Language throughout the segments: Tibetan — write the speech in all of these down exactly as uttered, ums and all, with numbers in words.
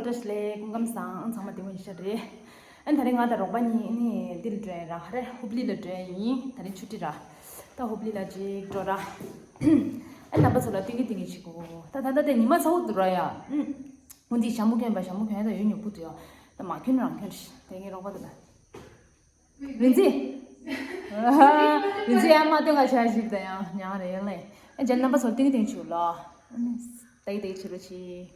བཀྲ་ཤིས་བདེ་ལེགས། སྐུ་ཁམས་བཟང་། ཚང་མ་བདེ་པོ་ཡིན་ཤག་རེད། ཨ་ནི་ད་རེས་ང་དང་རོགས་པ་གཉིས་ཨ་ནི་འདིར་འགྲོ་ཡ་ར། ཧ་རེ་ཧུབ་ལི་ལ་འགྲོ་ཡ་ཡིན། ད་རེས་ཆུ་ཊི་ར། ད་ཧུབ་ལི་ལ་ཅིག་འགྲོ་ར། ཨ་ནི་རྣམ་པ་ཚོ་ལ་སྟོན་གི་སྟོན་གི་བྱེད་དགོས། ད་ད་ད་དེ་ཉི་མ་ཚ་བོ་འདུག་ར་ཡ། ཨུམ། འོ་འདི་ཞྭ་མོ་གྱོན་པ། ཞྭ་མོ་གྱོན་ཡ་ད་ཡོད་ཉོབ་པོ་འདུག་ཡ། ད་མ་གྱོན་རང་གྱོན་ཤི། དེ་ངའི་རོགས་པ་འདུག་ལ། རིན་ཆེན། རིན་ཆེན་ཡང་མ་སྟོན་ག་བྱ་ཞིག་ད་ཡང་ཉང་རེད་ལེ། ཨེ་ཇན་རྣམ་པ་ཚོར་ཏིང་ཏིང་ཆུ་ལ། ཏེ་ཏེ་ཆུ་རུ་ཆི།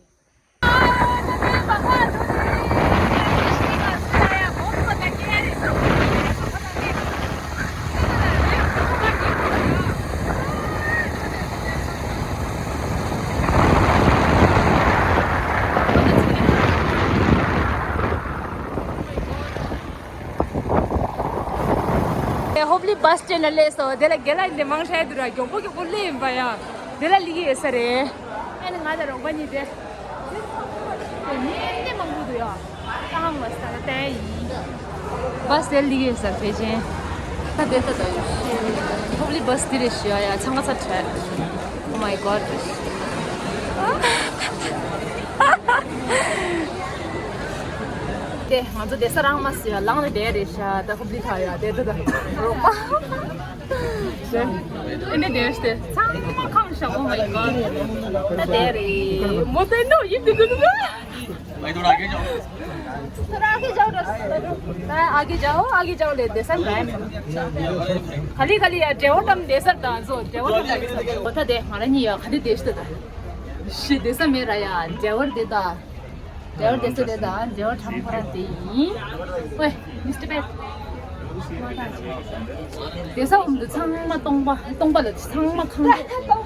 ཧོབ་ལི་བྷ་སི་སི་ཊེན་ལ་སླེབས་སོང་། དེ་ལ་རྒན་ལགས་འདི་མང་ཤོས་འདུག་ར། མགྱོགས་པོ་མགྱོགས་པོ་སླེབས་ཡིན་པ་ཡ། དེ་ལ་སླེབས་ཀྱི་ཡོད་ས་རེད། ཨ་ནི་ང་དང་རོགས་པ་གཉིས་དེ། དེ་ནས་མང་པོ་འདུག་ཡ། ཏང་བ་ས་ལ་བལྟས་ཡིན། བྷ་སི་དེ་སླེབས་ཀྱི་ཡོད་ས་རེད། ཕལ་ཆེར། ད་དེ་ལྟ་ད་ཡོད་ཤི། ཧོབ་ལི་བྷ་སི་དེ་རེད་ཤི་ཡ། ཡ་ཚང་ཁ་ཚ་དྲག Oh my god. དེ་ང་ཚོ་བསྡད་ས་རག་མ་སོང་ཡ། ལངས་ནས་བསྡད་རེད་ཤག་ད་ཧུབ་ལི་ཁ་ཡ་བསྡད་ད་ད་རོགས་པ། ཨེ་ནས་བསྡད་ཤི། ཚང་མ་ཁམས་ཤག Oh my god. ད་བསྡད་རེད། མོ་ཏན་ནོ་ཡིབ་དུ་དུ་དུ། ཨ་གི་ཇའོ། ཨ་གི་ཇའོ་ལེ་བསྡད་ས་མེད། ག་ལི་ག་ལི་ཡ་འབྲས་བུ་བཀྲམ་བསྡད་ས་དང་ཚོ་འབྲས་བུ་བཀྲམ་བསྡད་ས། འོ་ད་དེ་ང་རང་གཉིས་ཡ་ག་དེ་བསྡད་ཤི་ད། ཤི་བསྡད་ས་མེད་ར་ཡ། འབྲས་བུ་དེ་ད། འབྲས་བུ་བསྡད་ས་དེ་ད། འབྲས་བུ་ཁྲམ་ཁོ་ར་དེ་ཡིན། ཝེ། མི་སི་ཊར་པེ། དེ་ས་འོམ་དུ་ཚང་མ་སྟོང་པ། སྟོང་པ་ལ་ཚང་མ་ཁང་པ། ཁོང་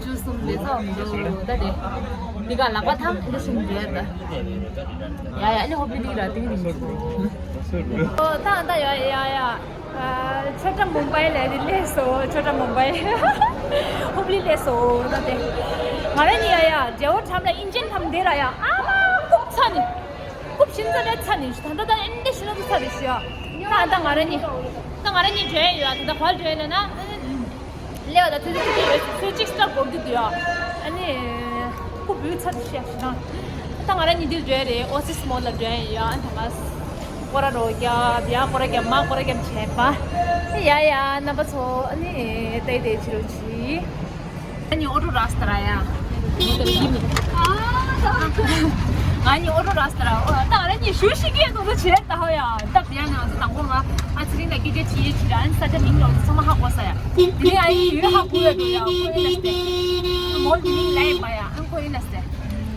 ཆུ་གསུམ་དེ་ས་འོམ་དུ་ད་དེ། འདི་ག་ལག་པ་ཐང་དེ་གསུམ་རེད་ད། ཡ་ཡ་ཨ་ནི་ཧོབ་ལི་ལི་ར་ཏིང་ཏིང་འགྲོ་དགོས། ཨོ་ད་ད་ཡ་ཡ་ཡ། ཨ་ཆོ་ཊ་མུམ་བྷའི་ལ་རི་སླེབས་སོང་། ཆོ་ཊ་མུམ་བྷའི། ཧོབ་ལི་སླེབས་སོང་ད་དེ། ང་རང་ནི་ཡ་ཡ་འབྲས་བུ་ཁྲམ་ལ་ཨིན་ཇན་ཁྲམ་དེ་ར་ཡ། ཨ་མ་རྐུབ་ཚ་ནི། རྐུབ་ཤིན་ཙ་རེ་ཚ་ནི་ད་ད་ད་ཨིན་དེ་ཤི་ན་དུ་ཚ་རེ་ཤི་ཡ། ད་ད་ང་རང་ནི། ད་ང་རང་ནི་འགྲོ་ཡ་ཡོད་ད་ད་ག་པར་འགྲོ་ཡ་ན་ན། ལེའོ་ད་ཚོད་ཚོད་ཚོད་ཚོད་ཚོད་ཅིག་སྟར་གོ་རྒྱུ་དུ་ཡོད། ཨ་ནི། ཁུ་བུའི་ཚ་དུ་ཤེས་ཤི་ན། ད་ང་རང་ཉིན་དུ་འགྲོ་ཡ་རེད། ཨོ་སི་སི་མོལ་ལ་འགྲོ་ཡ་ཡོད། ཨ་ནི་ད་ང་སྐོར་ར་རོ་རྒྱབ་ཡ་སྐོར་ར་རྒྱབ་མ་སྐོར་ར་རྒྱབ་བྱས་པ། ཡ་ཡ་རྣམ་པ་ཚོ་ཨ་ནི་ཏེ་ཏེ་ཆི་རུ་ཆི། ཨ་ནི་ཨོ་ཏོ་ར་སྟ་ར་ཡ། ང་ནི་ཨོ་ཏོ་ར་སྟ་ར། ཨོ་ད་ང་ནི་ཞུ་ཤི་གི་ཡ་ནོ་ཆེ་ད་ཧོ་ཡ། ད་བྱས་ན་ང་ཚོ་དང་པོ་ང་ཨ་ཚེ་རིང་ལ་སྐད་ཆ་བྱེད་ཡས་ཕྱིར་ཨ་ནི་ས་ཆ་མིང་ལོག་ཚང་མ་ཧ་གོ་ས་ཡ། དེ་ནས་ཨ་ཡི་ཡུལ་ཧ་གོ་ཡ་འགྲོ་ཡ་ཁོ་ཡིན་ལ་སྟེ། མོལ་དེ་མིང་ལ་ཡིན་པ་ཡ་ཨ་ཁོ་ཡིན་ལ་སྟེ།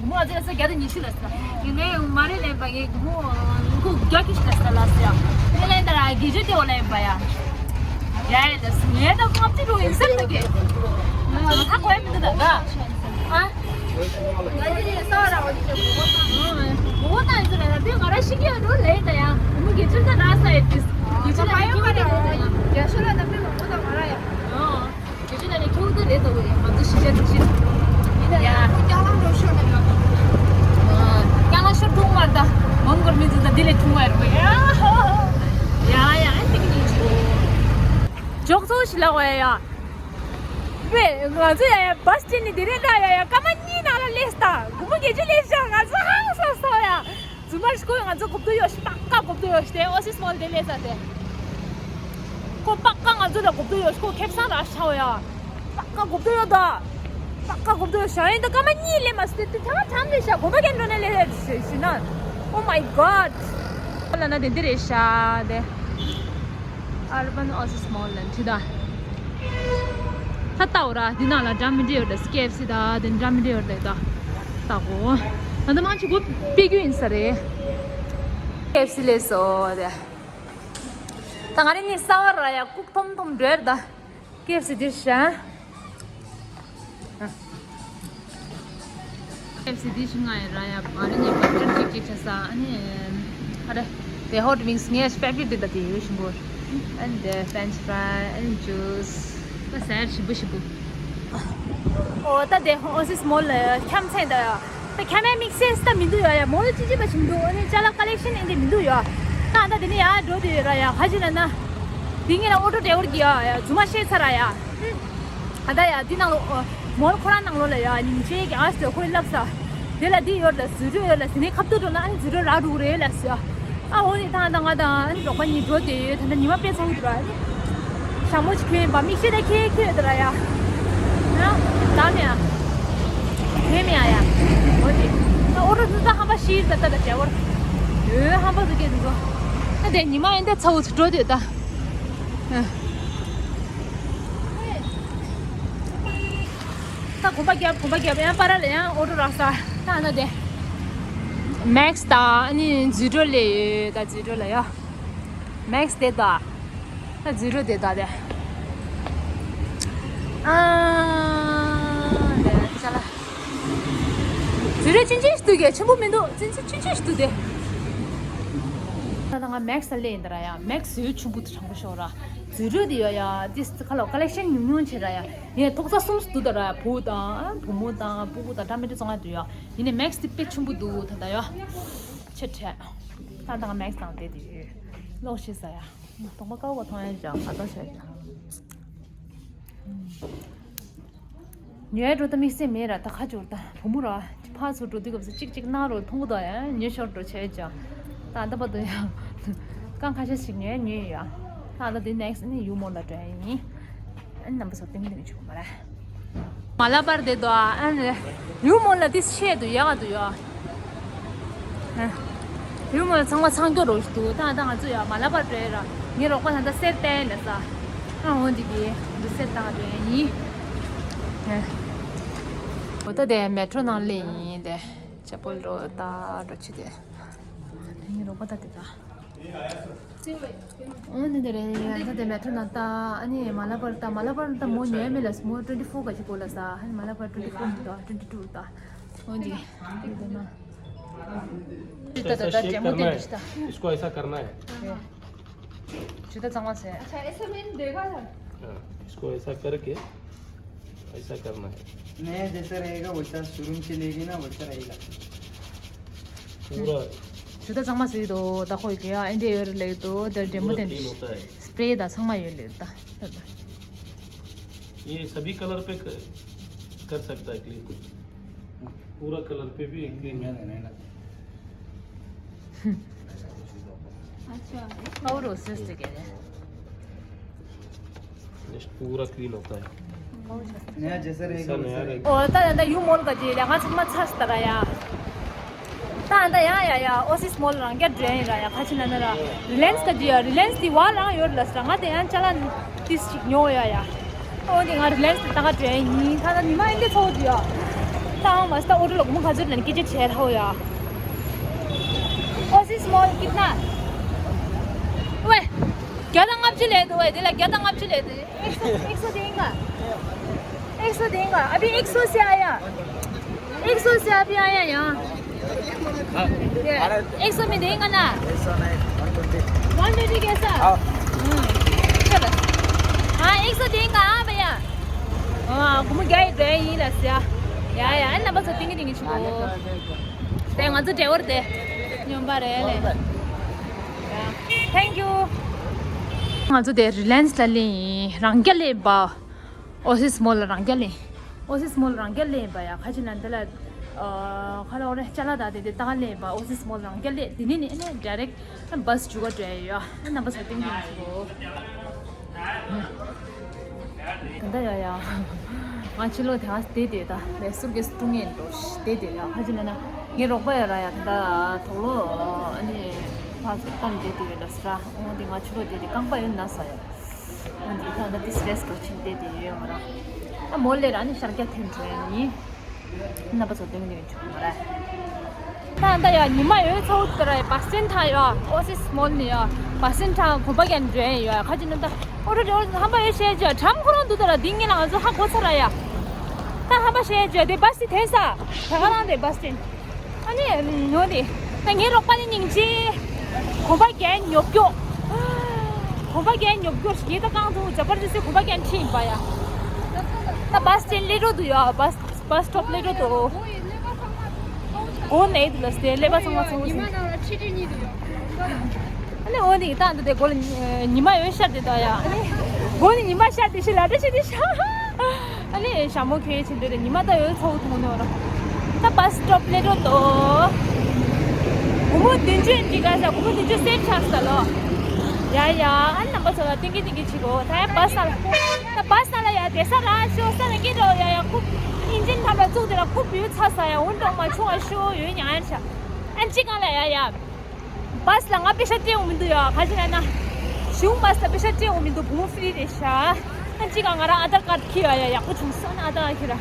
མོ་ཨ་ཚེ་ས་བརྒྱ་དང་ཉི་ཤུ་ལ་སྟེ། ངས་མ་རེད་ལ་ཡིན་པ་ངས་མོ་ཁོ་བརྒྱ་ཀི་ཤི་ལ་སྟེ་ལ་སྟེ་ཡ། ངས་ལ་ཡིན་ད་ར་དགེ་ཆོས་དེ་བ་ལ་ཡིན་པ་ཡ། ཡ་ཡ་ལ་སུ་ངས་ད་ཁོ་ཨ་ཚེ་འགྲོ་ཡིན་སེམས་ད་གི། ཧ་གོ་ཡ་མི་འདུག་ད་ག། ཨ། ང་ཡི་ས་ར་བ་ཅི་ཅི་མོ་ཏང་ཡི་ཟེར་ན་དེ་ང་ར་ཤི་གི་ཡོད་ལེ་ད་ཡ། མོ་གི་ཅི་ད་ར་ས་ཡི་ཏིས་གི་ཅི་ད་ཡ་ཁྱོད་ད་རེད་ད་ཡ། ཨ། གི་ཅི་ད་ནི་ཁྱོད་ད་རེད་ད་ཡ། ང་ཚོ་ཤི་ཤ་ཏི་ཤི་ཡ། རྒྱ་ལ་འགྲོ་ཤོར་ན་ཡ། རྒྱ་ལ་ཤོར་ཐུང་མ་ད་མོན་གོར་མི་ཚོ་ད་དེ་ལས་ཐུང་བ་རེད་པ་ཡ། ཡ་ཡ་ཨ་ཏི་གི་ནི་ཅི་གོ། ཇོག་ཚོ་ཤི་ལ་བ་ཡ། ཝེ། ང་ཚོ་ཡ་ཡ་བྷ་སི་སི་ཊེན་ནི་དེ་རེད་ད་ཡ་ཡ། སྐར་མ་གཉིས་ནང་ལ་སླེབས་ད། དགུ་མོ་བརྒྱད་ཅུ་སླེབས་ཤག་ང་ཚོ་ཧང་སང་སོང་ཡ། རྫུན་མ་ཤི་ཁོ་ང་ཚོ་གོབ་ཏོ་ཡོ་ཤི། པ་ཀ་གོབ་ཏོ་ཡོ་ཤི་དེ་ཨོ་སི་སི་མོལ་དེ་སླེབས་ས་དེ། ཁོ་པ་ཀ་ང་ཚོ་ལ་གོབ་ཏོ་ཡོ་ཤི། ཁོ་ཁེབ་སང་ར་ཤའོ་ཡ། པ་ཀ་གོབ་ཏོ་ཡོ་ད། པ་ཀ་གོབ་ཏོ་ཡོ་ཤ་ཡིན་ད། སྐར་མ་གཉིས་སླེབས་མ་སི་དེ་དེ་ཐང་ཐང་ལེ་ཤ་གོ་མ་གན་འགྲོ་ནས་ལེ་ལེ་ཤི་ཤི་ན། Oh my god. ལ་ན་དེ་འདི་རེད་ཤ་དེ། Urban Oasis Mall ལ་འཁྲིད་ད། ད་ལྟ་འོ་ར་འདི་ནང་ལ་འདྲ་མི་འདྲ་ཡོད་ད། ཀེ་ཨེཕ་སི་ད་དེ་འདྲ་མི་འདྲ་ཡོད་ད། ད་ད་གོ། ད་ད་མང་ཆེ་གོ་པི་གུ་ཡིན་ས་རེད། ཀེ་ཨེཕ་སི་ལས་སོ་དེ། ད་ང་རེ་ནི་ས་བ་ར་ཡ་ལྐུགས་ཐོམ་ཐོམ་འགྲོ་ཡ་རེད་ད། ཀེ་ཨེཕ་སི་འདི་ཤ། ཀེ་ཨེཕ་སི་འདི་ཤི་ང་ཡ་ར་ཡ་ང་རེ་ནི་བ་ཅན་ཅིག་ཅིག་ཆ་ས་ཨ་ནི། ཧ་རེ། དེ་ཧོ་ཊི་ཝིང་སི་ངའི་ཕེ་ཝ་རི་ཊི་འདི་ད་དེ་ཡོད་ཞིམ་པོ། ཨ་ནི་དེ་ཕེ་རེན་ཆི་ཕ་རའི་ཨ་ནི་ཇུས། ད་ཟ་ཡ་ཞིམ་པོ་ཞིམ་པོ། ཨོ་ད་དེ་ཨོ་སི་སི་མོལ་ལ་འཁྱམ་ཚན་ད་ཡ། ད་ཁ་མའི་དམིགས་བསལ་ད་མི་འདུག་ཡ་ཡ། མོ་ལ་ཅི་ཅི་པ་ཞིག་མི་འདུག་ཨ་ནི་ཅ་ལག་ཀ་ལེག་ཤན་ཨེ་འདི་མི་འདུག་ཡ། ད་ད་དེ་ནི་ཡ་འགྲོ་དུས་ར་ཡ་ཧ་ཅི་ལ་ན། དེ་ངེད་ལ་ཨོ་ཊོ་ཌེ་ཝར་གི་ཡ་ཡ་རྫུན་མ་བཤད་ཚར་ར་ཡ། ཨ་ད་ཡ་དེ་ནང་ལོ་མོལ་ཁོ་རང་ནང་ལོ་ལ་ཡ་ཉིན་ཆེ་གི་ཨ་སྟོད་ཁོས་ལབ་ས། དེ་ལ་འདི་ཡོད་ལ་ཟུར་འགྲོ་ཡོད་ལ་ཟིན་ནས་ཁབ་ཏུ་འགྲོ་ན་ཨ་ནི་ཟུར་འགྲོ་རག་འགྲོ་གི་རེད་ལ་ཟེར། ཨ་འོ་ནི་ད་ད་ང་དང་ཨ་ནི་རོགས་པ་གཉིས་འགྲོ་དེ་ཡོད། ད་ད་ཉི་མ་དཔེ་ཚ་བོ་འདུག་ཨ་ནི་ཞྭ་མོ་ཅིག་གྱོན་པ་མིག་ཤེལ་ད་ཁེ་ཁེ་ཡོད་ད་ར་ཡ། ཡ་ད་མེ་ཡ་དེ་མེ་ཡ་ཡ། འོ་དེ་ད་ཨོ་རོ་དུ་ད་ཧམ་པ་ཤིར་ད་ད་ད་བྱ་བར་ཡོད་ཧམ་པ་དུ་སྐད་དུ་འགྲོ། ད་དེ་ཉི་མ་ཨེ་འདྲ་ཚ་བོ་ཚུ་འགྲོ་དེ་ད། ད་གོམ་པ་རྒྱབ་གོམ་པ་རྒྱབ་ཡང་པ་ར་ལ་ཡང་ཨོ་ཏོ་རག་ས། ད་ན་དེ་མེག་སི་དང་ཨ་ནི་ཛི་རོ་ལས་ཡོད། ད་ཛི་རོ་ལ་ཡོད། མེག་སི་དེ་ད་ད་ཛི་རོ་དེ་ད་དེ་ཨ་དེ་ཅ་ལ་ཛི་རོ་ཆུང་ཆུང་ཞིག་འདུག་གས། ཆེན་པོ་མི་འདུག་ཆུང་ཆུང་ཆུང་ཆུང་ཞིག་འདུག་དེ། ད་ད་ང་མེག་སི་ལ་ཡིན་ད་ར་ཡ། མེག་སི་ཡོད་ཆུང་པོ་དུ་དྲང་པོ་ཤོག་ར། ཛི་རོ་དེ་ཡོད་ཡ། དེ་ཁ་ལོ་ཀ་ལེག་ཤན་ཉུང་ཉུང་བྱེད་ར་ཡ། ངས་ཐོག་ས་གསུམ་སུ་འདུག་ད་ར་ཡ། བུ་དང་བུ་མོ་དང་སྤུ་གུ་དང་འདྲ་མི་འདྲ་ཚང་ཡ་འདུག་ཡ། ཡིན་ནའི་མེག་སི་དེ་དཔེ་ཆུང་པོ་འདུག་ད་ད་ཡ། ཆེ་ཁྲ། ད་ད་ང་མེག་སི་དང་དེ་དེ་ཡོད། ལོག་ཤེས་ས་ཡ། གདོང་པ་དཀར་པོ་མཐོང་ཡ་ཅང་ཁ་ཏོ་བྱས་ཀྱང་། ཉོས་འགྲོ་ད་དམིགས་བསལ་མེད་ར། ད་ཁ་སྦྱོར་ད་བུ་མོ་ར་ཕར་ཚུར་འགྲོ་དུས་སྐབས་སུ་གཅིག་གཅིག་གནང་རོགས་མཐོང་གི་ད་ཡ། ཉོས་ཤོར་འགྲོ་བྱས་ཀྱང་། ད་ད་པ་དུ་ཡ་རྐང་ཁ་ཤས་ཤིག་ཉོས་ཉོས་ཡ། ད་ད་དེ་ནེག་སི་ནི་ཡུ་མོ་ལ་འགྲོ་ཡ་ཡིན། ཨ་ནི་རྣམ་པ་ཚོ་ཏིང་ཏིང་ཆུ་མ་ར། མ་ལ་པར་དེ་དོ་ཨ་ནི་ཡུ་མོ་ལ་དེ་ཆེ་དུ་ཡག་དུ་ཡོ། ཡུ་མོ་ལ་ཚང་མ་ཚང་སྐྱོ་རོ་ཞིག་འདུག་ད་ད་ང་ཚོ་ཡ་མ་ལ་པར་འགྲོ་ཡ་ར། ངའི་རོགས་པ་ད་ད་སེར་བསྟན་ལ་ས། ཨ་འོ་འདི་གི་འདི་སེར་བཏང་འགྲོ་ཡ་ཡིན། འོ་ད་དེ་མེ་ཊྲོ་ནང་སླེབས་ཡིན་དེ། ཅ་པོལ་འགྲོ་ད་འགྲོ་ཆུ་དེ། ངའི་རོགས་པ་ད་དེ་ད། ཨོ་ནི་དེ་རེད། ད་དེ་མེ་ཊྲོ་ནང་ལྟ། ཨ་ནི་མ་ལ་པར་ལྟ། མ་ལ་པར་ལྟ་མོ་ཉོས་མེད་ལ་མོ་ཊུ་ཝེན་ཊི་ཕོར་ག་ཅིག་གོ་ལ་ས། ཨ་ནི་མ་ལ་པར་ཊུ་ཝེན་ཊི་ཕོར་མི་འདུག་ཊུ་ཝེན་ཊི་ཊུ་ལྟ། ཨོ་འདི་འདི་འདི་ན། ད་ད་ད་ད་ཇེ་མོ་དེ་འདི་ད། इसको ऐसा करना है। ཇུ་ད་གཙང་མ་ཟེར། अच्छा, ऐसा मैंने देखा था। हाँ, इसको ऐसा करके ऐसा करना है। नया जैसा रहेगा वैसा, शोरूम से लेगी ना वैसा रहेगा। पूरा ཇུ་ད་གཙང་མ་ཟེར་དོ། ད་ཁོ་ཡི་གེ་ཨ་ཨེ་འདྲ་ཡོད་རེད་ལེགས་དོ། ད་འདྲེ་མོ་དེ་འདྲ། स्प्रे ད་ཚང་མ་ཡོད་ལེགས་ད། ད་ད། ये सभी कलर पे क-, कर सकता है क्लीन। पूरा कलर पे भी क्लीन। अच्छा। और उससे उससे कह रहे हैं। पूरा क्लीन होता है। नया जैसा रहेगा वैसा रहेगा। ཨོ་ད་ད་ཡུ་མོལ་ག་ཅི་ལ་ང་ཚང་མ་ཚ་སྟ་ར་ཡ། ད་ད་ཡ་ཡ་ཡ་ཨོ་སི་སི་མོལ་རང་རྒྱ་འདྲེན་ར་ཡ། ཁ་ཆེ་ན་ན་ར་རི་ལེན་སི་ག་ཅི་ཡ། རི་ལེན་སི་དེ་བ་རང་ཡོད་ལ་སི་ར། ང་དེ་ཡང་ཅ་ལ་ཏིས་ཅིག་ཉོ་ཡ་ཡ། ཨོ་དེ་ང་རི་ལེན་སི་དེ་ད་ག་འདྲེན་ཡིན། ད་ད་ཉི་མ་ཨིན་དེ་ཚོ་དེ་ཡ། ད་ཨང་མ་སི་ད་ཨོ་ཏོ་ལ་སྒོར་མོ་ག་ཚོད་ལེན་སྐད་ཆ་བྱས་ར་ཧོ་ཡ། ཨོ་སི་སི་མོལ་ཀིད་ན། ཝེ། བརྒྱ་དང་ལྔ་བཅུ་ལས་འདུག་ཝེ། དེ་ལ་བརྒྱ་དང་ལྔ་བཅུ་ལས་འདུག एक सौ, एक सौ देंगे। एक सौ देंगे। अभी एक सौ से आया। एक सौ से अभी आया यहाँ। ये, एक सौ में देंगे ना? वन ट्वेंटी कैसा? हम्म, चलो। हाँ, एक सौ देंगे, हाँ भैया। हाँ, घूम गया, गया ही लस्या। या, या, ना बस तीन ही देंगे चलो। དེ་ང་ཚོ་ཌེ་ཝར་དེ་སྨྱོན་པ་རེད་ལེ། Thank you། ང་ཚོ་དེ་རི་ལེན་སི་ལ་ལེན་ཡིན། རང་རྒྱ་ལེན་པ། ཨོ་སི་སི་མོལ་ལ་རང་རྒྱ་ལེན། ཨོ་སི་སི་མོལ་རང་རྒྱ་ལེན་པ་ཡ། ཁ་ཅིག་ན་འདི་ལ་ཨ་ཁ་ལོ་རེ་ཅ་ལག་དང་དེ་དེ་ད་ལེན་པ། ཨོ་སི་སི་མོལ་རང་རྒྱ་ལེན། དེ་ནས་ནི་ཨ་ནི་ཌའི་རེག་ཊི་བྷ་སི་འཇུག་ག་འགྲོ་ཡ་ཡོད། ཨ་རྣམ་པ་ཚོ་ཏིང་ཏིང་ཞུ། ད་ལྟ་ཡ་ཡ། ང་ཕྱི་ལོགས་དེ་ཧ་བསྡད་དེ་ད་ལས་ཟུར་གྱི་སུ་ངན་འགྲོ་བསྡད་དེ་ཡ། ཁ་ཅིག་ན་ན་ངའི་རོགས་པ་ཡ་ར་ཡ་ད་ལྟ་དོག་ལོ་ཨ་ནི་ཕ་ཚོ་གཏམ་བསྡད་དེ་ཡོད་ལ་སི་ར། འོ་དེ་ང་ཕྱི་ལོགས་བསྡད་དེ་རྐང་པ་ཡོད་ན་ས་ཡ། འོ་དེ་ད་ད་དེ་སི་རེ་སི་འགྲོ་ཕྱིན་བསྡད་དེ་ཡོད་མ་ར། ཨ་མོ་ལེ་ར་ནི་ཤར་རྒྱ་ཐེན་འགྲོ་ཡ་ཡིན། རྣམ་པ་ཚོ་སྟོན་གྱི་ཡོད་ཆོག་མ་རེད། ད་ད་ཡ་ཉི་མ་ཡོད་ཚ་བོ་དེ་ར་ཡ་བ་སི་ཊན་ཐང་ཡ་ཨོ་སི་སི་མོལ་ནས་ཡ་བ་སི་ཊན་ཐང་གོམ་པ་རྒྱག་འགྲོ་ཡ་ཡ། ཁ་ཅིག་ན་ད་ཨོ་ཏོ་ཌེ་ཝར་ཧམ་པ་ཡོད་བཤད་ཅོ་ཁྲམ་ཁོ་རང་འདུག་ད་ར། འདི་ངེད་ལ་ང་ཚོ་ཧ་གོ་ཚར་ར་ཡ། ད་ཧམ་པ་བཤད་ཅོ་དེ་བ་སི་དེ་ས་ད་ག་རང་དེ་བ་སི་ཊན། ཨ་ནི་ཉོ་དེ་ད་ངའི་རོགས་པ་ནི་སྙིང་རྗེ། གོམ་པ་རྒྱག་ཉོབ་སྐྱོ། གོམ་པ་རྒྱག་ཉོབ་སྐྱོ་ཞིག་ད་རྐང་ཐུང་ཇ་པར་ཇི་སི་གོམ་པ་རྒྱག་ཁྲིད་ཡིན་པ་ཡ། ད་བ་སི་ཊན་སླེབས་འགྲོ་འདུག་ཡ། བ་སི་བ་སི་སི་ཊོབ་སླེབས་འགྲོ་འདུག་སྒོ་ནས་འདུག་ལ་སྟེ་ཀླད་པ་ཚང་མ་ཚང་མ་ཚང་། ཨ་ནི་འོ་འདི་ད་འདི་དེ་སྒོ་ལ་ཉི་མ་ཡོད་ཤར་དེ་ད་ཡ། ཨ་ནི་སྒོ་ནས་ཉི་མ་ཤར་དེ་ཤི་ལ་དེ་ཤི་དེ་ཤ། ཨ་ནི་ཞྭ་མོ་ཁྱེར་ཕྱིན་དེ་རེད། ཉི་མ་ད་ཡོད་ཚ་བོ་ཐུང་ནོ་ར། ད་བཱས་སི་ཊོབ་སླེབས་འགྲོ་འདུག་སྒོར་མོ་བདུན་ཅུ་ཡིན་གྱི་ག་ས་སྒོར་མོ་བདུན་ཅུ་སེབ་ཆགས་སོང་ལོ། ཡ་ཡ། ཨ་ནི་རྣམ་པ་ཚོ་ལ་ཏིང་གི་ཏིང་གི་བྱེད་དགོས། ད་ཡ་བཱས་ནང་ལ། ད་བཱས་ནང་ལ་ཡ་བསྡད་ས་རག་ཤོག་ས་རང་གིས་འགྲོ་ཡ་ཡ། ཁུག་ཨིན་ཇིན་ཐམ་ལ་བཙུགས་དེ་ལ་ཁུག་བུད་ཚར་ས་ཡ། འོན་ཀྲོང་མ་ཆུང་བ་ཤོག་ཡོད་ཉང་ཡར་ཤ། ཨ་ནི་ཅི་གང་ལ་ཡ་ཡ། བཱས་ལ་ང་པེ་ཤ་སྤྲད་འོང་མི་འདུག་ཡ། ག་ཅི་ལབ་ན། གཞུང་བཱས་ལ་པེ་ཤ་སྤྲད་འོང་མི་འདུག་བུ་མོ་ཧྥི་རི་རེད་ཤག་ཨ་ཅི་ག་ང་རང་ཨ་དར་ཀར་ཁྱེར་ཡ་ཡ། ཡག་པོ་བྱུང་སོང་ཨ་ནི་ཨ་དར་ཁྱེར་ར།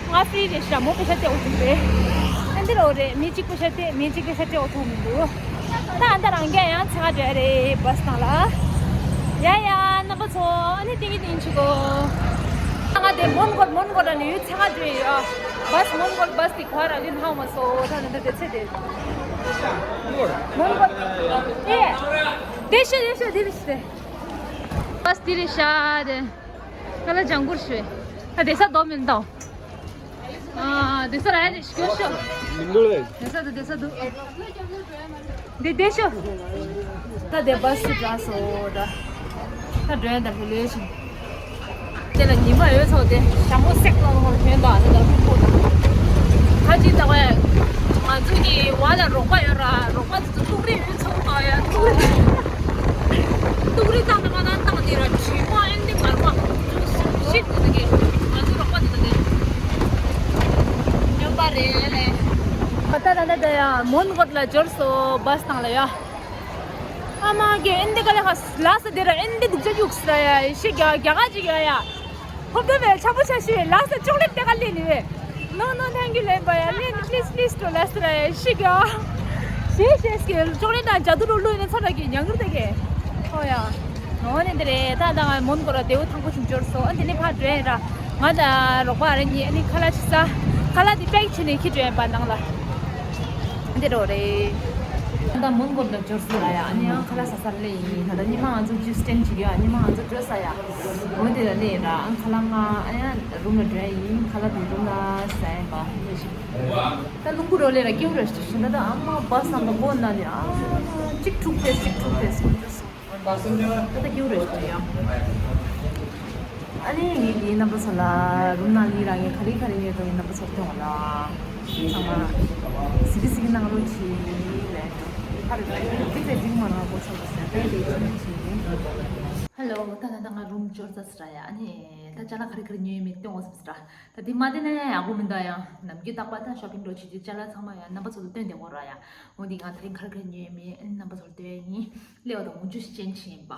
ང་ཧྥི་རི་རེད་ཤག་མོ་པེ་ཤ་སྤྲད་འོང་མི་འདུག་ཨ་འདི་རོ་རེད། མི་གཅིག་པེ་ཤ་སྤྲད། མི་གཅིག་པེ་ཤ་སྤྲད་འོང་ཐུབ་མི་འདུག་ད་ཨ་ནི་རང་རྒྱ་ཡང་ཚ་འདྲ་རེད་བཱས་ནང་ལ། ཡ་ཡ་རྣམ་པ་ཚོ་ཨ་ནི་ཏིང་གི་ཏིང་ཆུ་གོ། ང་དེ་མོན་གྷོ་མོན་གྷོ་ལ་ནི་ཡུལ་ཚ་འདྲ་ཡོད། བཱས་མོན་གྷོ་བཱས་དེ་ག་ར་ལི་ནང་མ་སོ་ད་ནི་ད་དེ་ཚེ་དེ། མོན་གྷོ། ཨེ། དེ་ཤོད་དེ་ཤོད་དེ་རེད་ཤོད། བཱས་དེ་རེད་ཤག་དེ། ང་ལ་ལྗང་གུར་ཤོད། ད་དེ་ས་རྡོ་མིན་ཏོ། ཨ་དེ་ས་ར་ཡ་དེ་ཤོད་ཤོད། མི་འདུག་ལེ། དེ་ས་དེ་དེ་ས་འདུག་དེ་དེ་ཤོད། ད་དེ་བཱས་སུ་འགྲོ་སོ་ད། ད་འགྲོ་ཡ་ད་ལྷོད་ལྷོད་ཤིང་། དེ་ལ་ཉི་མ་ཡོད་ཚོ་དེ་ཞྭ་མོ་སེག་ལ་ལོང་ལ་ཐོན་དང་ཨ་ནི་ད་ལྷུག་པོ་དང་། ཁ་ཅིག་ད་བས་ང་ཚོ་གི་བ་ལ་རོགས་པ་ཡོད་ར། རོགས་པ་དེ་ཚོ་ཏུག་རི་ཡོད་ཚོ་དང་ཡ་ཏུག་རི། ཏུག་རི་བཏང་ནས་མ་བཏང་བཏང་དེ་ར་དྲི་མ་ཨེ་འདི་མར་མ་ཤིད་དེ་དགེ་ང་ཚོ་རོགས་པ་དེ་དགེ་སྨྱོན་པ་རེད་ལེ། ད་ད་ད་ད་ཡ་མོན་གྷོ་ལ་འབྱོར་སོ་བཱས་ནང་ལ་ཡ། ཨ་མ་གི་ཨེ་འདི་ག་ལེ་ཧ་ལ་ས་དེ་ར་ཨེ་འདི་སྡུག་ཅག་གཡུག་ས་ཡ་ཤི་རྒྱ་རྒྱ་ག་ཅིག་ཡ་ཡ། ཧོབ་ཏེ་བས་ཆག་པོ་ཆ་ཤི་བས་ལ་ས་ཅོག་ལེ་ཊི་དེ་ག་ལེ་ནི་བས། No no thank you ལེན་པ་ཡ་ལེན་please please to ལ་ས་ར་ཡ་ཤི་རྒྱ། ཤེས་ཤེས་སྐྱེ་ཅོག་ལེ་ཊི་དང་ཇ་དུ་རུ་ལུ་ནི་ཚ་ར་གི་ཉང་གུར་དེ་གེ། ཧོ་ཡ། ནོ་ནི་འདི་རེད་ད་ད་ང་མོན་གྷོ་ར་དེའུ་ཐང་པོ་ཞིག་འབྱོར་སོ་ཨ་འདི་ནི་ཕར་འགྲོ་ཡ་ར། ང་ད་རོགས་པ་ར་ཉི་ཨ་ནི་ཁ་ལག་ཅིག་ས། ཁ་ལག་འདི་པེག་བྱས་ནས་ཁྱེར་འགྲོ་ཡ་པ་ནང་ལ། འདི་རོ་རེད། ད་མོན་གྷོ་ལ་འབྱོར་སོང་ལ་ཡ། ཨ་ནི་ཡང་ཁ་ལག་ཟ་ས་སླེབས་ཡིན། ད་ལྟ་ཉི་མ་ང་ཚོ་ཇུས་སྟེན་བྱེད་ཀྱི་ཡ། ཉི་མ་ང་ཚོ་བྲོས་ས་ཡ། འོ་དེ་ལ་སླེབས་ཡིན་ར། ཨ་ཁ་ལག་ང་ཨ་ཡ་རུམ་ལ་འགྲོ་ཡ་ཡིན། ཁ་ལག་དེ་རུམ་ལ་ཟ་ཡིན་པ་ལས་ཤིག་ད་རླུང་བུ་རོ་ལས་ར་སྐྱེའུ་ར་ཞིག་ད་ད་ཨ་མ་བ་སང་ད་མགོ་ན་ནི་ཨ་གཅིག་འཁྲུག་ཐེ་གཅིག་འཁྲུག་ཐེ། ད་ལྟ་སྐྱིད་པོ་རེད་ཤག་ཡ། ཨ་ནི་ངེད་ཀྱི་རྣམ་པ་ཚོ་ལ་རུམ་ནང་ལ་རང་ངས་ག་རེ་ག་རེ་ཉོས་འདུག་ངས་རྣམ་པ་ཚོར་སྟོན་པ་ལ། ཚང་མ་གཟིགས་གཟིགས་གནང་རོགས་གྱིས་ལས། ཧ་རེ་ད་ཡིན་འགྲིག་ལས་འགྲིག་མ་ན་གོ་ཆོག་ཟེར་ཏེ་ལས་ཅི་ནས་ཅི་ཡིན། ཧེ་ལོ། ད་ད་ད་ང་རུམ་འབྱོར་ཚར་ཟེར་ཡ། ཨ་ནི་ད་ཅ་ལག་ག་རེ་ག་རེ་ཉོས་མེད་སྟོན་འོ་བསམ་ཟེར། ད་དེ་མ་བསྟན་ན་ཡང་ཡག་པོ་མི་འདུག་ཡ། ནམ་རྒྱུན་རྟག་པར་ད་ཤོ་པིང་འགྲོ་བྱེད་དུས་ཅ་ལག་ཚང་མ་ཡང་རྣམ་པ་ཚོ་ལ་སྟོན་བསྡད་ཡོད་ར་ཡ། འོ་འདི་ང་དེ་རིང་ག་རེ་ག་རེ་ཉོས་མེད་ཨ་ནི་རྣམ་པ་ཚོ་ལ་སྟོན་ཡ་ཡིན། སླེབས་པ་དང་འོ་ཇུས་ཅན་ཆེན་པ།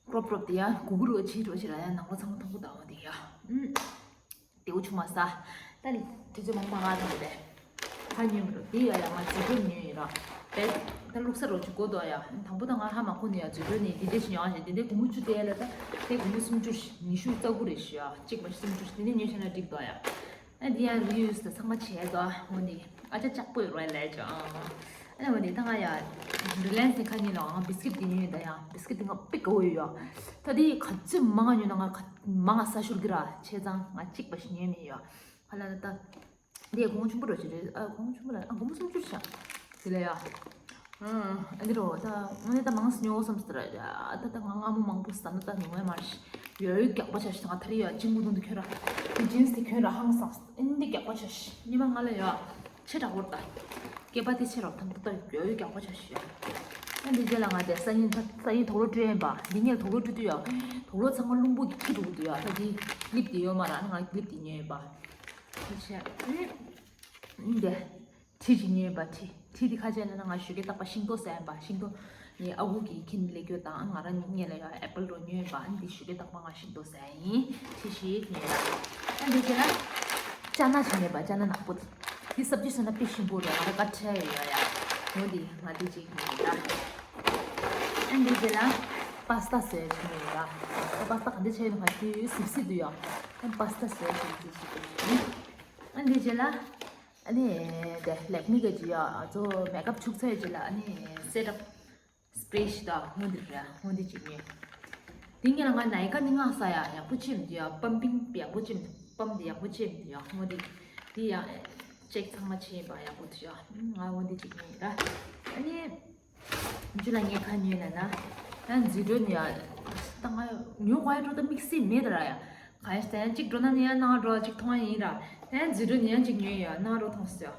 ཀྲོབ་ཀྲོབ་དེ་ཡང་གུ་གུ་རུ་ཕྱིན་འགྲོ་ཕྱིན་ར་ཡང་ནང་ལོ་ཚང་མ་མཐོང་གི་འདུག་དེ་ཡ། ཨུམ། དེའུ་ཆུང་མ་ས། ད་ནི་དུས་ཚོད་མང་པོ་མ་འདུག་ལས། ཧ་ཉོས་མི་འགྲོ་དེ་ཡ་ཡ་ང་རྫུ་འཕྲུལ་ཉོས་ཡིན་ར། དཔེ། ད་བླུག་ས་རོ་ཆུ་གོ་དོ་ཡ། དང་པོ་ད་ང་ཧ་མ་གོ་ནི་ཡ་རྫུ་འཕྲུལ་ནི་དེ་འདྲས་ཤིག་ཉོ་ཨ་ཞེ་དེ་འདྲས་གུ་མུ་ཆུ་དེ་ལ་ད། དེ་གུ་མུ་སུམ་ཅུ་ཉི་ཤུ་རྩ་དགུ་རེད་ཤི་ཡ། གཅིག་མ་སུམ་ཅུ་དེ་ནས་ཉོས་ཤེ་ན་འགྲིག་དོ་ཡ། ཨ་འདི་ཡང་རི་ཡུ་སི་དང་ཚང་མ་བྱས་དོ། འོ་ནི་ཨ་ཅག་ལྕགས་པོ་ཡོད་རེད་ལས་ཀྱང་། ཨ་ནི་འོ་ནི་ད་ང་ཡ་རི་ལན་སི་ནས་ཁ་ཉིན་ལ་ང་བིས་ཀིད་དེ་ཉོས་ཡོད་ད་ཡ། བིས་ཀིད་དེ་ང་དཔེ་དགའ་བོ་ཡོད་ཡ། ད་དེ་ག་ཚོད་མང་ང་ཉོས་ན་ང་ག་མང་ང་ཟ་ཤོར་གི་ར་བྱས་ཙང་ང་གཅིག་པ་ཞིག་ཉོས་མེད་ཡ། ཧ་ལ་ལ་ད། འདི་གོང་ཆུང་པོ་འགྲོ་ཅི་རེད། ཨ་གོང་ཆུང་པོ་ལ་ཨ་གོང་མོ་སུམ་ཅུ་ཤ། དེ་ལ་ཡ། ཨ་འདི་རོ་ད་ངོ་ནས་ད་མང་སི་ཉོ་བསམ་སི་ར། ད་ད་ང་སྔ་མོ་མང་པོ་ཟ་ན་ད་ཉོ་ཡ་མ་རེད། ཡོད་ཡོད་རྒྱག་པ་ཆ་ཤི། ད་ང་ད་རེ་ཡ་ཅིང་མོ་དུང་དུ་ཁྱོད་ར། དེ་ཇིན་སི་དེ་ཁྱོད་ར་ཧང་སངས་ཨ་འདི་རྒྱག་པ་ཆ་ཤི། ཉི་མ་ང་ལ་ཡ། ཆེ་དྲག་པོ་ར་ད། སྐེད་པ་དེ་ཆེ་ར་ཐང་ད་ད་ཡོད་ཡོད་རྒྱག་པ་ཆ་ཤི་ཡ། ཨ་འདི་རྗེས་ལ་ང་དེ་སང་ཉིན་ད་སང་ཉིན་དུག་ལོག་སྤྲོད་ཡིན་པ། འདི་ཉིན་དུག་ལོག་སྤྲོད་དུས་ཡ། དུག་ལོག་ཚང་མ་རླུང་བུ་གིས་འཁྱེར་འགྲོ་གི་འདུག་ཡ། ད་འདི་ལིབ་དེ་ཡོད་མ་ར་ང་ལིབ་དེ་ཉོས་ཡིན་པ། དེ་བྱས། འདི། ཁྲི་ཅིག་ཉོས་པ་ཁྲི། ཁྲི་འདི་ཁ་ཆེ་ན་ང་ཞོགས་ཀས་རྟག་པར་ཤིང་ཏོག་ཟ་ཡིན་པ། ཤིང་ཏོག་ནི་ཨ་ཁུ་གིས་ཁྱེར་ནས་སླེབས་རྒྱུ་དང་ང་རང་ཉིད་ལ་ཡང་ཨེ་པལ་རོ་ཉོས་པ། འདི་ཞོགས་ཀས་རྟག་པར་ང་ཤིང་ཏོག་ཟ་ཡིན། ཁྲི་ཞིག་ཉོས་ལ། ཨ་འདི་བྱས་ན། ཅ་ན་ཅིག་ཉོས་པ། ཅ་ན་ནག་པོ་དེ། འདི་སབ་ཇི་ཟ་ན་དཔེ་ཞིམ་པོ་རེད། ང་རང་དཀར་ཁྲ་ཡོད་ཡ། འོ་འདི་ང་འདི་ཅིག་ཉོས་ལ། ཨ་འདི་བྱས་ལ། པ་སི་ཏ་ཟེར་ཞིག་ཉོས་ལ། ད་པ་སི་ཏ་ག་འདྲ་བྱས་ཡོད་ན་ང་དུས་སིབ་སིབ་འདུག་ཡ། ཨ་པ་སི་ཏ་ཟེར་ཞིག་འདི་ཞིག་ཉོས། ཨ་འདི་བྱས་ལ། ཨ་ནི་དེ་ལེག་མི་གི་ཅི་ཡ་ཨ་ཚོ་མེག་ཨབ་བྱུག་ཚར་རྗེས་ལ་ཨ་ནི་སེ་ཊབ་སི་པེ་རེ་ཞིག་དང་འོ་འདི་རེད། འོ་འདི་ཅིག་ཉོས། དེ་ངས་ལ་ང་ནའི་ཀ་ནི་ང་ས་ཡ་ཡག་པོ་ཅིག་འདུག་ཡ། པམ་པིང་ཡག་པོ་ཅིག་པམ་དེ་ཡག་པོ་ཅིག་འདུག་ཡ། འོ་འདི་དེ་ཡ་ཅེག་ཚང་མ་བྱས་ཡིན་པ་ཡག་པོ་འདུག་ཡ། ང་འོ་འདི་ཅིག་ཉོས་ར། ཨ་ནི། འཇུ་ལ་ངས་ཁ་ཉོས་ན་ན། ཡང་འཛིན་གྲོལ་ཉོས་ཡ། ད་ང་ཉོ་དགོས་ཡ་འགྲོ་ད་དམིགས་བསལ་མེད་ད་ར་ཡ། ག་ཡ་དེ་ཡང་གཅིག་འགྲོ་ན་ནི་ཡང་གནང་རོགས་གཅིག་མཐོང་ཡ་ཡིན་ར། དེ་ཡང་འཛུལ་འགྲོ་ནི་ཡང་གཅིག་ཉོས་ཡ་གནང་རོགས་མཐོང་སོ།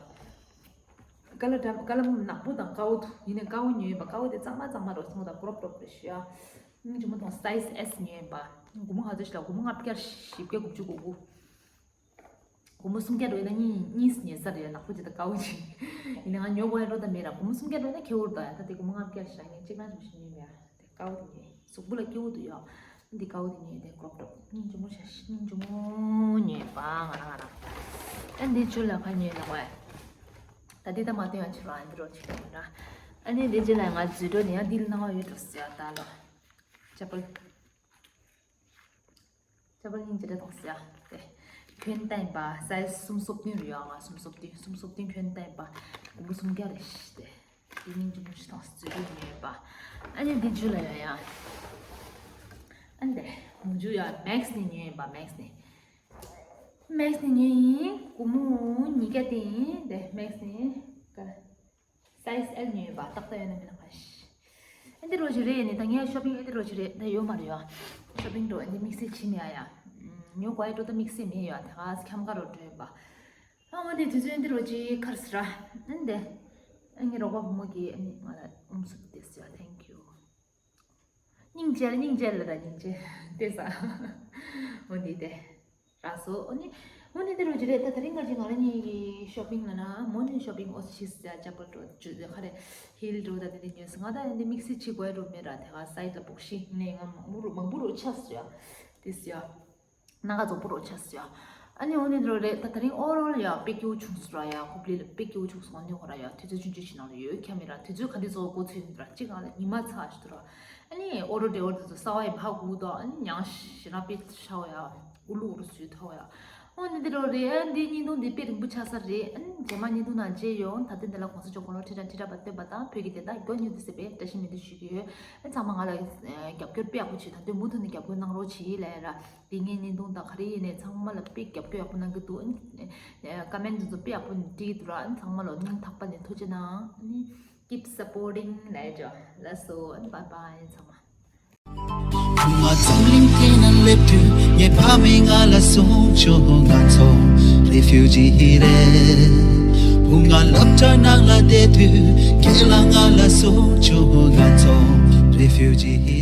ཀ་ལ་འདྲ་ཀ་ལ་ནག་པོ་དང་དཀར་པོ་འདུག་ཡིན་ནའི་དཀར་པོ་ཉོས་ཡིན་པ། དཀར་པོ་དེ་གཙང་མ་གཙང་མ་རོ་སོང་དང་ཀྲོབ་ཀྲོབ་རེད་ཤི་ཡ། སྙིང་རྗེ་མོ་དང་སའི་ཛི་ཨེས་ཉོས་ཡིན་པ། སྒོར་མོ་ག་ཚོད་ཞིག་ལ། སྒོར་མོ་ལྔ་བརྒྱ་བཞི་བརྒྱ་དགུ་བཅུ་གོ་དགུ། སྒོར་མོ་སུམ་བརྒྱ་འགྲོ་ཡིན་ན་གཉིས་གཉིས་ཉོས་ས་རེད་ཡ། ནག་པོ་དེ་དང་དཀར་པོ་དེ། ཡིན་ནའི་ང་ཉོ་དགོས་ཡ་འགྲོ་ད་མེད་ར། སྒོར་མོ་སུམ་བརྒྱ་འགྲོ་ཡིན་ན་ཁེ་པོ་རེད་ད་ཡ། ད་དེ་སྒོར་མོ་ལྔ་བརྒྱ་ཞིག་ལ་ངས་གཅིག་རང་ཞིག་ཞིག་ཉོས་མེད་ཡ། དེ་དཀར་པོ་དེ་ཉོས། གཟུགས་པོ་ལ་སྐྱིད་པོ་འདུག་ཡ། འདི་དཀར་པོ་དེ་ཉོས། དེ་ཀྲོབ་ཀྲོབ་སྙིང་རྗེ་མོ་ཤ་སྙིང་རྗེ་མོ་ཉོས་པ་ང་རང་ང་རང་། ཨ་འདི་ཆུ་ལ་ཁ་ཉོས་ལ་བས། ད་འདི་ད་མ་སྟོན་ཡ་ཆུ་ར་འདི་རོ་ཆུ་ར། ཨ་ནི་འདི་རྗེས་ལ་ང་འཛུལ་འགྲོ་ནས་ཡང་འདི་ལ་ནང་ཡོད་འགྲོ་ཟེར་ཡ། ད་ལོ་ཅ་པལ། ཅ་པལ་སྙིང་རྗེ་རེད་དང་ཟེར་ཡ། དེ་གྱོན་བསྟན་པ་སའི་ཛི་སུམ་སོ་བདུན་རེད་ཡ། ང་སུམ་སོ་བདུན་སུམ་སོ་བདུན་གྱོན་བསྟན་པ། སྒོར་མོ་སུམ་བརྒྱ་རེད་ཤི་དེ། དེ་སྙིང་རྗེ་མོ་ཞིག་དང་ཟེར་ཡ་ཉོས་པ། ཨ་ནི་འདི་ཆུ་ལ་ཡ་ཡ། ཨ་ནི་དེ་མོ་ཇུ་ཡ་མེག་སི་ནས་ཉོས་ཡིན་པ། མེག་སི་ནས། མེག་སི་ནས་ཉོས་ཡིན། སྒོར་མོ་ཉིས་བརྒྱ་སྟེར་ཡིན། དེ་མེག་སི་ནས་ཀ་ལ་སའི་ཛི་ཨེལ་ཉོས་ཡིན་པ། ཏག་ཏག་ཡོད་ན་མེད་ན་ཁ་ཤས། ཨ་འདི་རོ་ཅིག་རེད་ནི། ད་ངས་ཤོ་པིང་ཨ་འདི་རོ་ཅིག་རེད་ད་ཡོད་མ་རེད་ཡ། ཤོ་པིང་འགྲོ་ཨ་འདི་དམིགས་བསལ་བྱེད་མེད་ཡ་ཡ། ཉོ་དགོས་ཡ་འགྲོ་ད་དམིགས་བསལ་མེད་ཡ། དེ་ག་ཁྱམས་ཁ་རོ་འགྲོ་ཡིན་པ། ཨ་འོ་དེ་དུས་ཚོད་འདི་རོ་ཅིག་ཁར་སི་ར། ཨ་འདི། ཨ་ངའི་རོགས་པ་བུ་མོ་གིས་ཨ་ནི་ང་ལ་ཨུམ་སུ་དེ་ཟེར་ཡ། Thank you། སྙིང་རྗེ་ལ་སྙིང་རྗེ་ལ་ར་སྙིང་རྗེ། དེ་ས། འོ་འདི་དེ། རག་སོ། འོ་ནི། འོ་ནི་འདི་རོ་ཅིག་རེད་ད། དེ་རིང་ག་ཅིག་ང་རང་གཉིས་ཀྱི་ཤོ་པིང་ལ་ན་མོ་ནི་ཤོ་པིང་ཨོ་ཤི་ཟེར་ཡ། ཅ་པལ་འགྲོ་ཅུ་ཟེར་ཁ་རེ། ཧིལ་འགྲོ་ད་དེ་དེ་ཉོས་སོང་། ང་ད་འདི་དམིགས་བསལ་བྱེད་དགོས་ཡ་འགྲོ་མེད་ར། དེ་ག་སའི་ཛི་ལ་བོག་ཤི་ནས་ང་མང་པོ་རུ་མང་པོ་རུ་ཆགས་སོ་ཡ། དེ་ཟེར་ཡ། ནང་ག་རྫོགས་པོ་རོ་ཆགས་སོ་ཡ། ཨ་ནི་འོ་ནི་འདི་རོ་རེད་ད། དེ་རིང་ཨོ་རོལ་ཡ་དཔེ་སྐྱིད་པོ་བྱུང་སོང་ར་ཡ། ཧོབ་ལི་ལ་དཔེ་སྐྱིད་པོ་བྱུང་སོང་། ཨ་ནི་ཁོ་ར་ཡ་དུས་ཚོད་ཆུང་ཆུང་ཞིག་ནང་ལ་ཡོད་ཁྱམས་མེད་ར། དུས་ཚོད་ག་འདི་ཚོ་འགོ་ཚུགས་ཡིན་ར། གཅིག་ང་ལ་ཉི་མ་ཚ་ཞིག་འདུག་ར། ཨ་ནི་ཨོ་རོ་འདྲེ་ཨོ་རོ་དེ་ཚོ་གསར་པ་ཡིན་ཧ་གོ་འདུག་ཨ་ནི་མྱང་ཞེ་དྲག་དཔེ་ཤ་བ་ཡ། འུ་ལུ་འུ་ལུ་སུས་ཐོག་ཡ། ཨོ་ནི་འདི་རོ་རེད། ཨ་འདི་བརྙན་ཐུང་འདི་དཔེ་རིང་པོ་ཆགས་ས་རེད། ཨ་ནི་རྗེས་མ་བརྙན་ཐུང་ནང་མཇལ་ཡོང་། ད་ལྟ་འདི་ལ་གོང་ས་མཆོག་དགུང་ལོ་ཁྲི་ཕྲག་ཁྲི་ཕྲག་བར་བརྟན་པ་དང་བོད་ཀྱི་བདེན་མཐའ་མགྱོགས་མྱུར་དུ་གསལ་བའི་བཀྲ་ཤིས་སྨོན་འདུན་ཞུ་གི་ཡོད། ཨ་ཚང་མ་ང་ལ་རྒྱབ་སྐྱོར་དཔེ་ཡག་པོ་བྱེད། ད་དུང་མུ་མཐུད་ནས་རྒྱབ་སྐྱོར་གནང་རོགས་བྱེད་ལབ་ར། དེ་ངའི་བརྙན་ཐུང་དང་ག་རེ་ཡིན་ནའི་ཚང་མ་ལ་དཔེ་རྒྱབ་སྐྱོར་ཡག་པོ་གནང་གི་འདུག་ཨ་ནི་ཀ་མེན་ཊི་དེ་ཚོ་དཔེ་ཡག་པོ་བྲིས་འདུག་ར། ཨ་ནི་ཚང་མ་ལ་སྙིང་ཐག་པ་ནས་ཐུགས་རྗེ་གནང་། ཨ་ནི་keep supporting ལབ་ཡ་ཅོ། ལགས་སོ། ཨ་ནི་bye bye ཚང་མ། བུ་ང་འཛམ་གླིང་སྟེང་ན་སླེབས་དུས་ངའི་ཕ་མས་ང་ལ་གསུངས་བྱུང་། ང་ཚོ་རེ་ཕིའུ་ཇི་རེད། བུ་ང་སློབ་གྲྭ་ནང་ལ་བསྡད་དུས་ཁྱེད་ལ་ང་ལ་གསུངས་བྱུང་། ང་ཚོ་རེ་ཕིའུ་ཇི།